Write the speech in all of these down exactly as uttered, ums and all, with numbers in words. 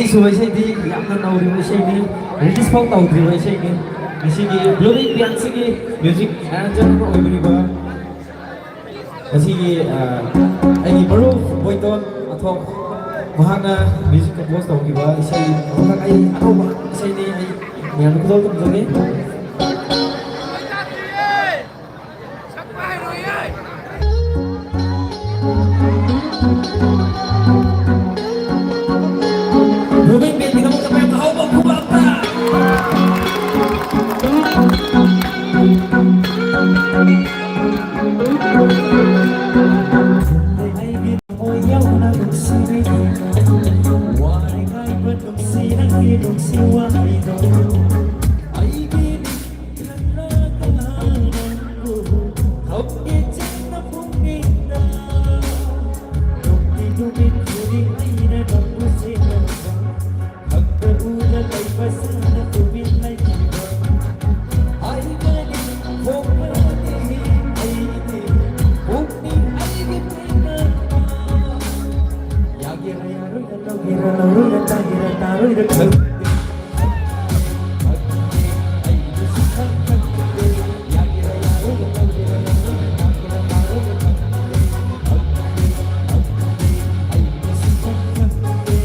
ꯁꯨꯕ ꯏꯁꯩꯗꯤ ꯌꯥꯝꯅ ꯅꯧꯔꯤꯕ ꯏꯁꯩꯅꯤ, ꯔꯤꯂꯤꯁ ꯐꯥꯎ ꯇꯧꯗ꯭ꯔꯤꯕ ꯏꯁꯩꯅꯤ꯫ ꯉꯁꯤꯒꯤ ꯕ꯭ꯂꯨꯃꯤꯡ ꯕꯦꯟꯁꯤꯒꯤ ꯃ꯭ꯌꯨꯖꯤꯛ ꯑꯦꯔꯦꯟꯖꯔ ꯑꯣꯏꯕꯤꯔꯤꯕ ꯉꯁꯤꯒꯤ, ꯑ, ꯑꯩꯒꯤ ꯃꯔꯨꯞ ꯕꯣꯏꯇꯣꯟ ꯑꯊꯣꯛ, ꯃꯍꯥꯛꯅ ꯃ꯭ꯌꯨꯖꯤꯛ ꯀꯝꯄꯣꯖ ꯇꯧꯈꯤꯕ ꯏꯁꯩ ꯑꯃꯈꯛ, ꯑꯩ ꯑꯅꯧꯕ ꯏꯁꯩꯅꯤ, ꯑꯩ ꯃꯌꯥꯝꯗ ꯈꯨꯗꯣꯜ ꯇꯝꯖꯒꯦ꯫ ꯕ꯭ꯂꯨꯃꯤꯡ ꯕꯦꯟꯒꯤꯗꯃꯛꯇ ꯃꯌꯥꯝꯅ ꯍꯧꯕ ꯈꯨꯕꯥꯛꯇ꯫ ꯑꯩꯒꯤ ꯊꯃꯣꯏ ꯌꯥꯎꯅ ꯅꯨꯡꯁꯤꯕꯤ, ꯋꯥꯔꯤꯉꯥꯏꯕ ꯅꯨꯡꯁꯤ ꯅꯪꯒꯤ ꯅꯨꯡꯁꯤ ꯋꯥꯍꯩꯗꯣ꯫ ꯑꯩꯒꯤ ꯃꯤꯠ ꯈꯜꯂꯒ ꯅꯪꯕꯨ ꯍꯧꯒꯦ ꯆꯦꯟꯅ ꯄꯨꯛꯅꯤꯡꯗ꯫ ꯅꯨꯡꯇꯤ ꯅꯨꯃꯤꯠ ꯈꯨꯗꯤꯡ ꯑꯩꯅ ꯅꯪꯕꯨ ꯁꯦꯟꯅꯕ꯫ ꯈꯛꯇ ꯎꯗ ꯂꯩꯕ ꯁꯥꯅ ꯇꯨꯃꯤꯟ ꯂꯩꯈꯤꯕ꯫ ꯑꯩꯒꯅꯤ ꯊꯣꯛꯄꯅꯤ ꯑꯩꯗꯤ ꯄꯨꯛꯅꯤꯡ ꯑꯩꯒꯤ ꯄꯦꯟꯅꯕ꯫ ꯌꯥꯒꯦꯔꯥ ꯌꯥꯔꯣꯏꯔꯥ ꯂꯧꯒꯦꯔꯥ ꯂꯧꯔꯣꯏꯔꯥ ꯇꯥꯒꯦꯔꯥ ꯇꯥꯔꯣꯏꯔꯥ ꯈꯪꯗꯦ꯫ ꯈꯪꯗꯦ ꯑꯩꯗꯤ ꯁꯨꯛꯈꯪ ꯈꯪꯗꯦ꯫ ꯌꯥꯒꯦꯔꯥ ꯌꯥꯔꯣꯏꯔꯥ ꯂꯧꯒꯦꯔꯥ ꯂꯧꯔꯣꯏꯔꯥ ꯇꯥꯒꯦꯔꯥ ꯇꯥꯔꯣꯏꯔꯥ ꯈꯪꯗꯦ꯫ ꯈꯪꯗꯦ ꯈꯪꯗꯦ ꯑꯩꯗꯤ ꯁꯨꯛꯈꯪ ꯈꯪꯗꯦ꯫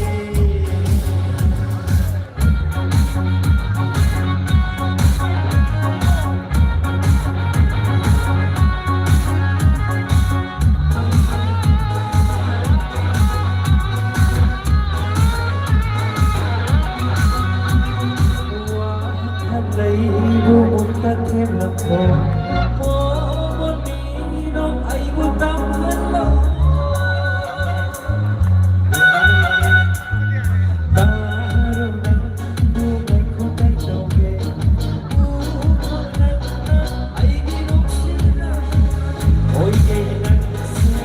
ꯋꯥꯈꯜ ꯂꯩꯕꯨ ꯃꯨꯛꯇ ꯊꯦꯝꯂꯛꯂꯣ꯫ ꯃꯣꯃꯣꯅꯤꯅꯣ ꯑꯩꯕꯨ ꯇꯝꯍꯜꯂꯣ꯫ ꯇꯥꯔꯣ ꯅꯪꯕꯨ ꯉꯥꯏꯈꯣ ꯀꯩꯗꯧꯒꯦ? ꯎꯈꯣ ꯅꯪꯅ ꯑꯩꯒꯤ ꯅꯨꯡꯁꯤꯕ꯫ ꯑꯣꯏꯒꯦ ꯅꯪꯁꯦ,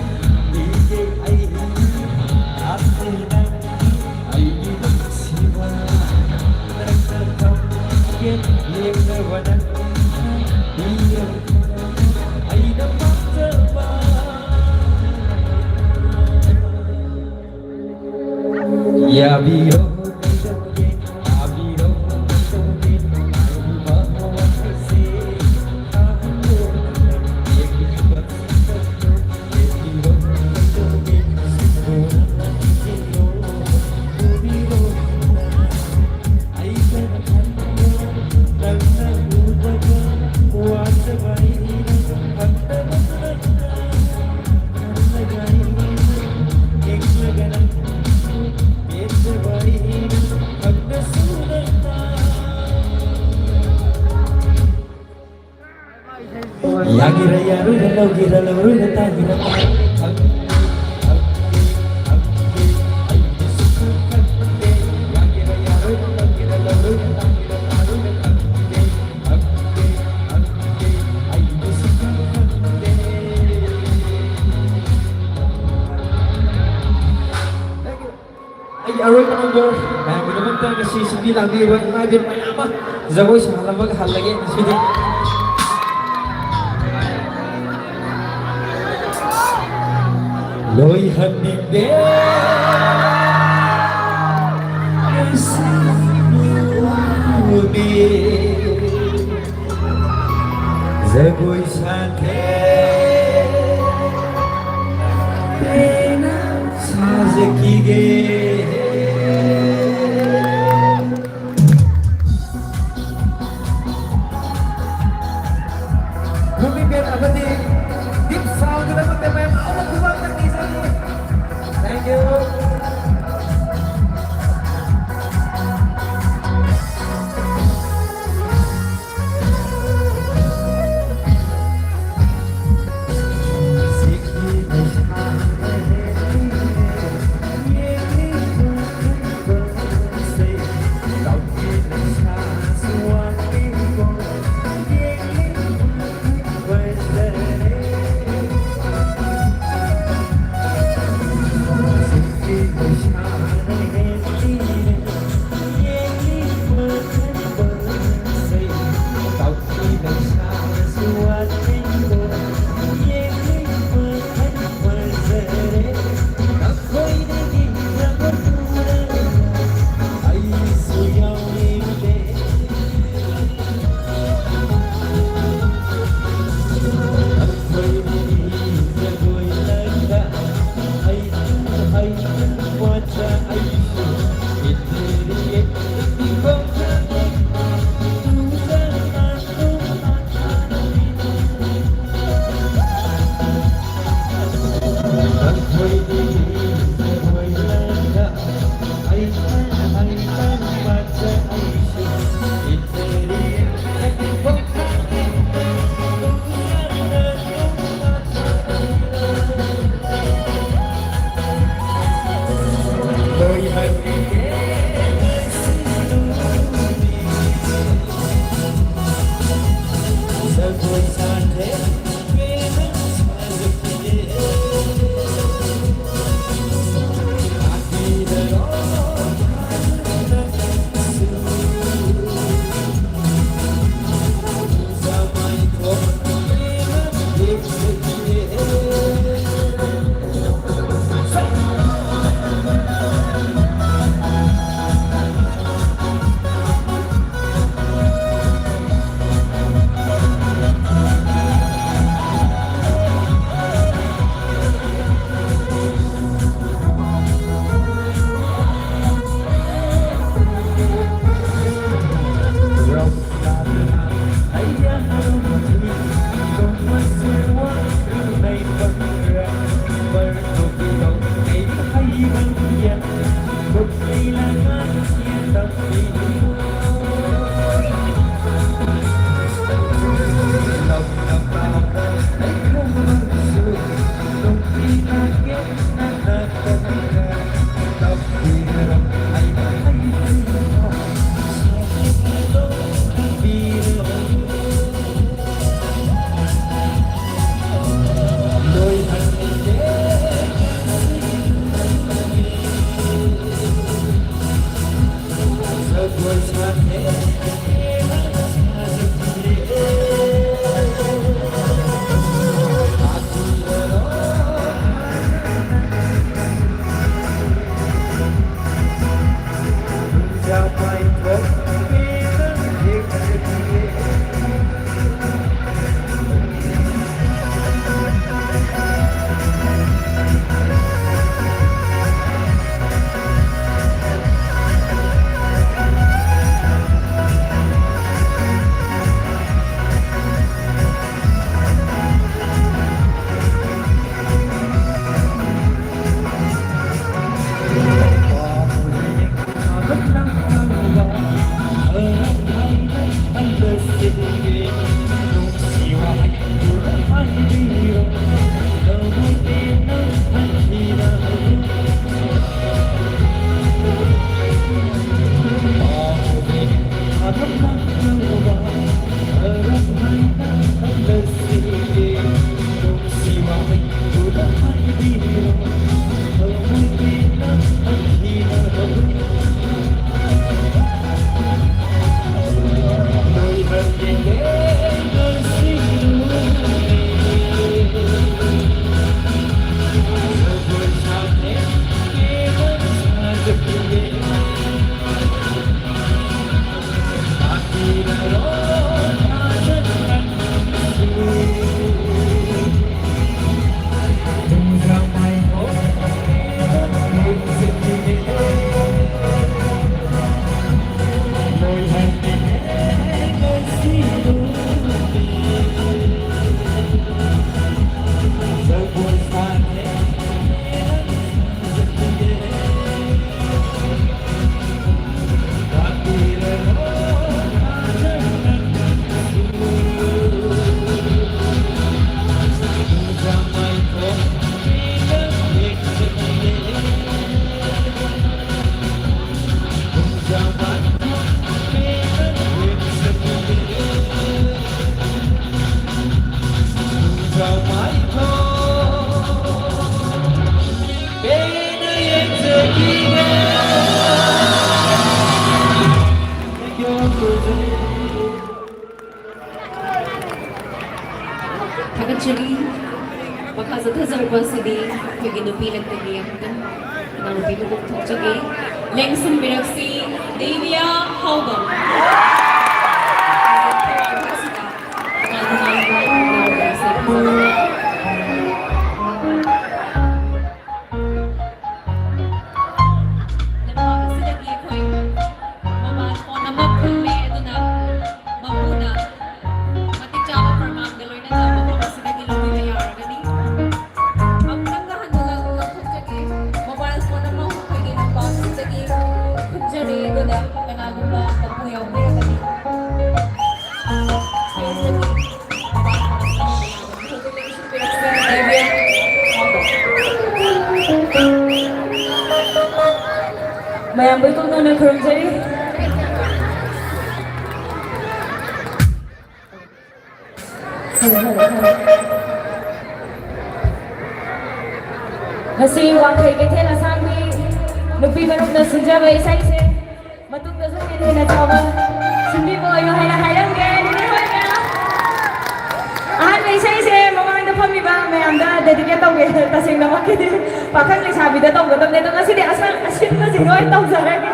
ꯄꯤꯒꯦ ꯑꯩ ꯍꯥꯞꯄꯦ ꯅꯪ ꯑꯩꯒꯤ ꯅꯨꯡꯁꯤꯕ꯫ ꯅꯪꯅ ꯊꯝꯒꯦ ꯂꯦꯞꯅꯕ ꯅꯪꯅ ꯄꯤꯔꯣ ꯑꯩꯅ ꯄꯥꯝꯖꯕ꯫ ꯌꯥꯕꯤꯌꯣ꯫ ꯌꯥꯒꯦꯔꯥ ꯌꯥꯔꯣꯏꯔꯥ, ꯂꯧꯒꯦꯔꯥ ꯂꯧꯔꯣꯏꯔꯥ, ꯇꯥꯒꯦꯔꯥ ꯇꯥꯔꯣꯏꯔꯥ, ꯈꯪꯗꯦ, ꯈꯪꯗꯦ, ꯑꯩꯗꯤ ꯁꯨꯛꯈꯪ ꯈꯪꯗꯦ꯫ ꯌꯥꯒꯦꯔꯥ ꯌꯥꯔꯣꯏꯔꯥ, ꯂꯧꯒꯦꯔꯥ ꯂꯧꯔꯣꯏꯔꯥ, ꯇꯥꯒꯦꯔꯥ ꯇꯥꯔꯣꯏꯔꯥ, ꯈꯪꯗꯦ, ꯈꯪꯗꯦ, ꯈꯪꯗꯦ, ꯑꯩꯗꯤ ꯁꯨꯛꯈꯪ ꯈꯪꯗꯦ꯫ Thank you. ꯑꯩꯒꯤ ꯑꯔꯣꯏꯕ ꯅꯝꯕꯔ ꯃꯌꯥꯝꯒꯤꯗꯃꯛꯇ ꯉꯁꯤ ꯁꯤꯟꯕꯤ ꯂꯥꯡꯕꯤꯔꯤꯕ ꯏꯃꯥ ꯏꯕꯦꯟ ꯃꯌꯥꯝ ꯑꯃ ꯖꯒꯣꯏ ꯁꯥꯍꯜꯂꯝꯃꯒ ꯍꯜꯂꯒꯦ ꯉꯁꯤꯗꯤ꯫ ꯂꯣꯏꯍꯟꯅꯤꯡꯗꯦ ꯉꯁꯤ ꯅꯨꯃꯤꯠ꯫ ꯖꯒꯣꯏ ꯁꯥꯊꯦ ꯄꯦꯟꯅ ꯁꯥꯖꯈꯤꯒꯦ꯫ ꯈꯨꯔꯨꯝꯕꯤ ꯕꯦꯟ ꯑꯃꯗꯤ ꯗꯤꯞ ꯁꯥꯎꯟꯒꯤꯗꯃꯛꯇ ꯃꯌꯥꯝ ꯑꯃ ꯈꯨꯕꯥꯛ ꯇꯛꯄꯤꯖꯔꯤ꯫ Thank you. ꯉꯁꯤꯗꯤ ꯑꯩꯈꯣꯏꯒꯤ ꯅꯨꯄꯤ ꯂꯛꯇꯒꯤ ꯑꯃꯨꯛꯇꯪ ꯏꯅꯥꯎꯅꯨꯄꯤꯕꯨ ꯀꯧꯊꯣꯛꯆꯒꯦ꯫ ꯂꯦꯡꯁꯤꯟꯕꯤꯔꯛꯁꯤ, ꯗꯦꯕꯤꯌꯥ ꯍꯥꯎꯕꯝ꯫ ꯂꯩꯕꯥꯛ ꯑꯁꯤꯗꯒꯤ ꯑꯩꯈꯣꯏ ꯃꯣꯕꯥꯏꯜ ꯐꯣꯟ ꯑꯃ ꯐꯪꯂꯦ, ꯑꯗꯨꯅ ꯃꯄꯨꯅ ꯃꯇꯤꯛ ꯆꯥꯕ ꯄ꯭ꯔꯃꯥꯟꯒ ꯂꯣꯏꯅꯅ ꯃꯐꯝ ꯑꯁꯤꯗꯒꯤ ꯂꯧꯕꯤꯕ ꯌꯥꯔꯒꯅꯤ꯫ ꯑꯃꯨꯛꯇꯪꯒ ꯍꯟꯅ ꯂꯧꯊꯣꯛꯆꯒꯦ꯫ ꯃꯣꯕꯥꯏꯜ ꯐꯣꯟ ꯑꯃ ꯑꯩꯈꯣꯏꯒꯤ ꯂꯩꯕꯥꯛ ꯑꯁꯤꯗꯒꯤ ꯈꯨꯟꯖꯔꯤ, ꯑꯗꯨꯅ ꯀꯅꯥꯒꯨꯝꯕ ꯃꯄꯨ ꯌꯥꯎꯕꯤꯔꯒꯗꯤ꯫ ꯃꯌꯥꯝꯕꯨ ꯏꯀꯣꯛ ꯅꯧꯅ ꯈꯨꯔꯨꯝꯖꯔꯤ꯫ ꯉꯁꯤ ꯋꯥꯡꯈꯩ ꯀꯩꯊꯦꯜ ꯑꯁꯥꯡꯒꯤ ꯅꯨꯄꯤ ꯃꯔꯨꯞꯅ ꯁꯤꯟꯖꯕ ꯏꯁꯩꯁꯦ ꯃꯇꯨꯡꯗꯁꯨ ꯍꯦꯟꯅ ꯍꯦꯟꯅ ꯆꯥꯎꯕ ꯁꯤꯟꯕꯤꯕ ꯑꯣꯏꯌꯨ ꯍꯥꯏꯅ ꯍꯥꯏꯔꯝꯒꯦ꯫ ꯅꯨꯄꯤ ꯑꯣꯏꯅ ꯑꯍꯥꯟꯕ ꯏꯁꯩꯁꯦ ꯃꯃꯥꯡꯗ ꯐꯝꯃꯤꯕ ꯃꯌꯥꯝꯗ dedicate ꯇꯧꯒꯦ꯫ ꯇꯁꯦꯡꯅꯃꯛꯀꯤꯗꯤ ꯄꯥꯈꯪ ꯂꯩꯁꯥꯕꯤꯗ ꯇꯧꯒꯗꯕꯅꯦ, ꯑꯗꯣ ꯉꯁꯤꯗꯤ ꯑꯁ-, ꯑꯁꯤꯟꯕꯁꯤꯡꯗ ꯑꯣꯏꯅ ꯇꯧꯖꯔꯒꯦ꯫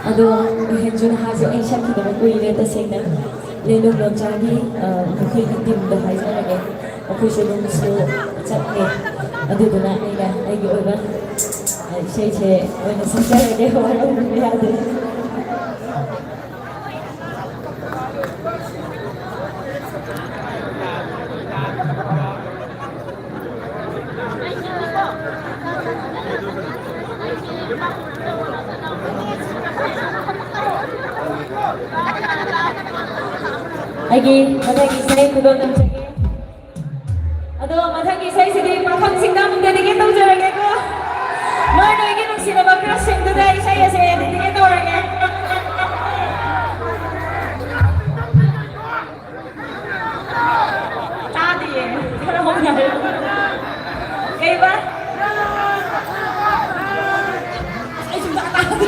ꯑꯗꯣ ꯍꯦꯟꯖꯨ ꯅꯍꯥꯁꯦ ꯑꯩ ꯁꯛꯈꯤꯗꯕ ꯀꯨꯏꯔꯦ ꯇꯁꯦꯡꯅ꯫ ꯂꯦꯂꯣꯡ ꯂꯣꯟꯆꯥꯒꯤ, ꯑ, ꯃꯈꯣꯏꯒꯤ ꯇꯤꯝꯗ ꯍꯥꯏꯖꯔꯒꯦ꯫ ꯑꯩꯈꯣꯏꯁꯨ ꯑꯗꯨꯝ ꯁꯣ ꯆꯠꯂꯦ꯫ ꯑꯗꯨꯗꯨꯅ ꯑꯩꯅ ꯑꯩꯒꯤ ꯑꯣꯏꯕ, ꯑ, ꯏꯁꯩꯁꯦ ꯑꯣꯏꯅ ꯁꯛꯆꯔꯒꯦ꯫ ꯋꯥꯔꯧꯕꯤꯕ ꯌꯥꯗꯦ꯫ ꯑꯩꯒꯤ ꯃꯊꯪꯒꯤ ꯏꯁꯩ ꯈꯨꯗꯣꯜ ꯇꯝꯖꯒꯦ꯫ ꯑꯗꯣ ꯃꯊꯪꯒꯤ ꯏꯁꯩꯁꯤꯗꯤ ꯄꯥꯈꯪꯁꯤꯡꯅ ꯑꯃꯨꯛ dedicate ꯇꯧꯖꯔꯒꯦꯀꯣ꯫ ꯅꯣꯏ ꯅꯣꯏꯒꯤ ꯅꯨꯡꯁꯤꯅꯕ crushꯁꯤꯡꯗꯨꯗ ꯏꯁꯩ ꯑꯁꯦ dedicate ꯇꯧꯔꯒꯦ꯫ ꯇꯥꯗꯤꯌꯦ꯫ ꯈꯔ ꯍꯧꯅ ꯍꯥꯏꯔꯛꯑꯣ꯫ ꯀꯩꯕ? ꯑꯁ, ꯑꯩ ꯁꯨꯡꯇꯥ ꯇꯥꯗꯦ꯫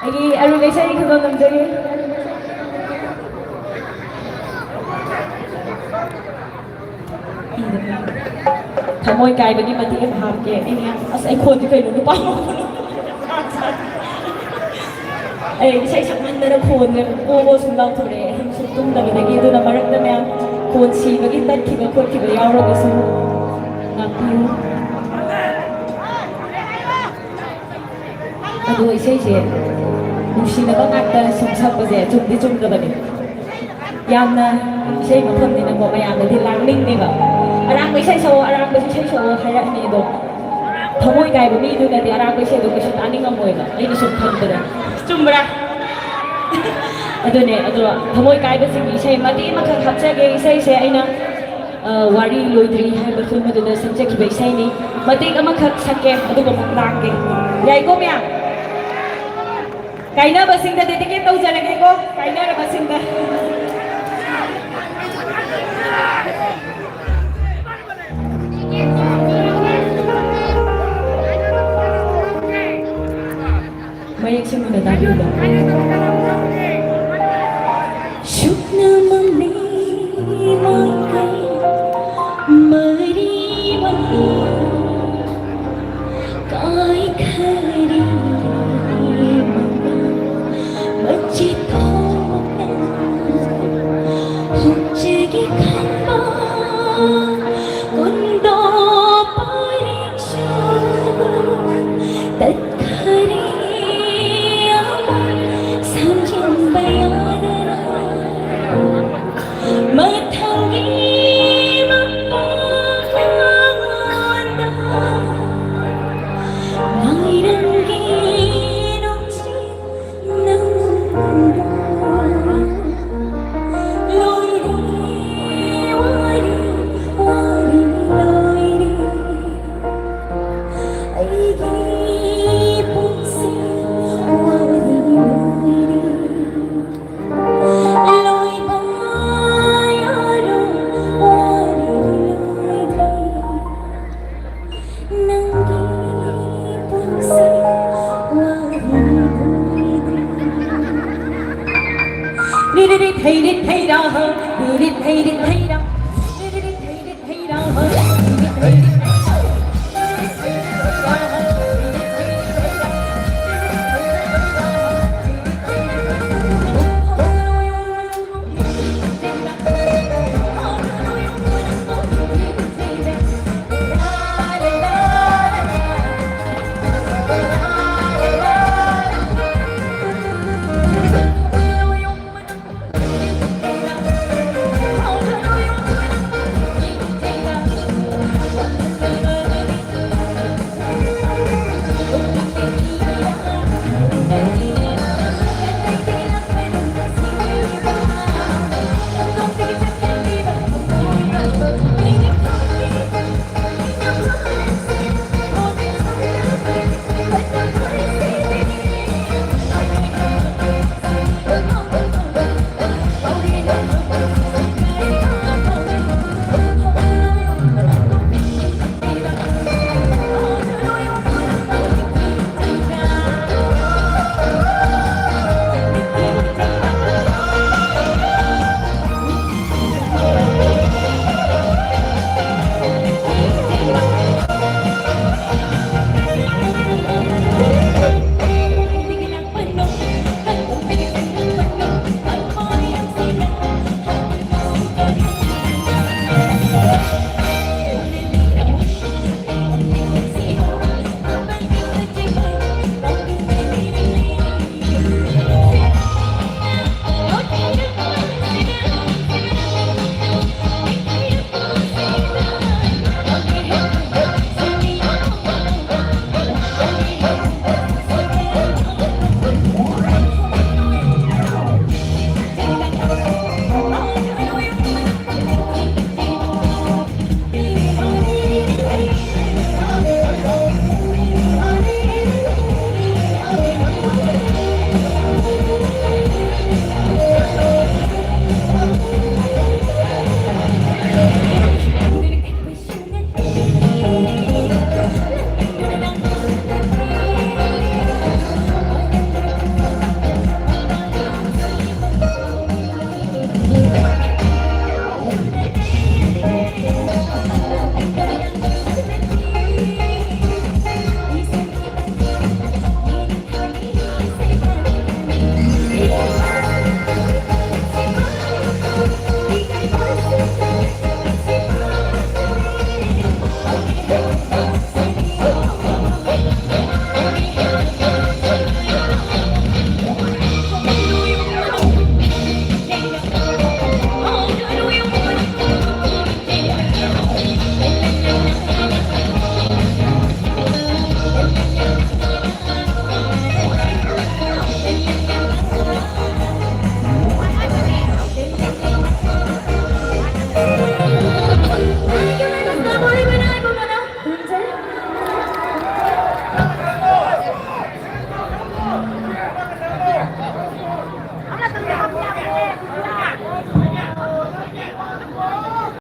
ꯑꯩꯒꯤ ꯑꯔꯨꯕ ꯏꯁꯩ ꯈꯨꯗꯣꯜ ꯇꯝꯖꯒꯦ꯫ ꯊꯃꯣꯏ ꯀꯥꯏꯕꯒꯤ ꯃꯇꯦꯛ ꯑꯃ ꯍꯥꯞꯀꯦ꯫ ꯑꯩꯅ, ꯑꯁ, ꯑꯩ ꯈꯣꯟꯁꯦ ꯀꯩꯅꯣ, ꯅꯨꯄꯥ ꯃꯈꯣꯟ꯫ ꯑꯩ ꯏꯁꯩ ꯁꯛꯃꯟꯗꯅ ꯈꯣꯟꯁꯦ ꯀꯣ ꯀꯣ ꯁꯨꯝ ꯂꯥꯎꯊꯣꯔꯛꯑꯦ, ꯑꯍꯤꯡ ꯁꯨꯝ ꯇꯨꯝꯗꯕꯗꯒꯤ꯫ ꯑꯗꯨꯅ ꯃꯔꯛꯇ ꯃꯌꯥꯝ ꯈꯣꯟ ꯁꯤꯕꯒꯤ ꯇꯠꯈꯤꯕ ꯈꯣꯠꯈꯤꯕ ꯌꯥꯎꯔꯒꯁꯨ ꯉꯥꯛꯄꯤꯌꯨ꯫ ꯑꯗꯣ ꯏꯁꯩꯁꯦ ꯅꯨꯡꯁꯤꯅꯕ ꯉꯥꯛꯇ ꯁꯨꯝ ꯁꯛꯄꯁꯦ ꯆꯨꯝꯗꯤ ꯆꯨꯝꯗꯕꯅꯦ꯫ ꯌꯥꯝꯅ ꯏꯁꯩ ꯃꯐꯝꯅꯤꯅꯀꯣ, ꯃꯌꯥꯝꯅꯗꯤ ꯂꯥꯡꯅꯤꯡꯅꯦꯕ꯫ "ꯑꯔꯥꯡꯕ ꯏꯁꯩ ꯁꯛꯑꯣ, ꯑꯔꯥꯡꯕ ꯏꯁꯩ ꯁꯛꯑꯣ" ꯍꯥꯏꯔꯛꯑꯅꯤ꯫ ꯑꯗꯣ ꯊꯃꯣꯏ ꯀꯥꯏꯕ ꯃꯤꯗꯨꯅꯗꯤ ꯑꯔꯥꯡꯕ ꯏꯁꯩꯗꯣ ꯀꯩꯁꯨ ꯇꯥꯅꯤꯡꯉꯝꯃꯣꯏꯕ, ꯑꯩꯅ ꯁꯨꯝ ꯈꯟꯕꯗ꯫ ꯆꯨꯝꯕ꯭ꯔꯥ? ꯑꯗꯨꯅꯦ, ꯑꯗꯣ ꯊꯃꯣꯏ ꯀꯥꯏꯕꯁꯤꯡꯒꯤ ꯏꯁꯩ ꯃꯇꯦꯛ ꯑꯃꯈꯛ ꯍꯥꯞꯆꯒꯦ꯫ ꯏꯁꯩꯁꯦ ꯑꯩꯅ, ꯑ, ꯋꯥꯔꯤ ꯂꯣꯏꯗ꯭ꯔꯤ ꯍꯥꯏꯕ ꯐꯤꯂꯝ ꯑꯗꯨꯗ ꯁꯛꯆꯈꯤꯕ ꯏꯁꯩꯅꯤ꯫ ꯃꯇꯦꯛ ꯑꯃꯈꯛ ꯁꯛꯀꯦ, ꯑꯗꯨꯒ ꯑꯃꯨꯛ ꯂꯥꯡꯒꯦ꯫ ꯌꯥꯏꯀꯣ ꯃꯌꯥꯝ? ꯀꯥꯏꯅꯕꯁꯤꯡꯗ dedicate ꯇꯧꯖꯔꯒꯦꯀꯣ, ꯀꯥꯏꯅꯔꯕꯁꯤꯡꯗ꯫ ꯃꯌꯦꯛ ꯁꯦꯡꯅ ꯇꯥꯕꯤꯕ꯭ꯔꯥ? ꯁꯨꯞꯅꯃꯛꯅꯤ ꯃꯥꯏꯀꯩ ꯃꯔꯤ ꯃꯉꯥ ꯀꯥꯏꯈꯩ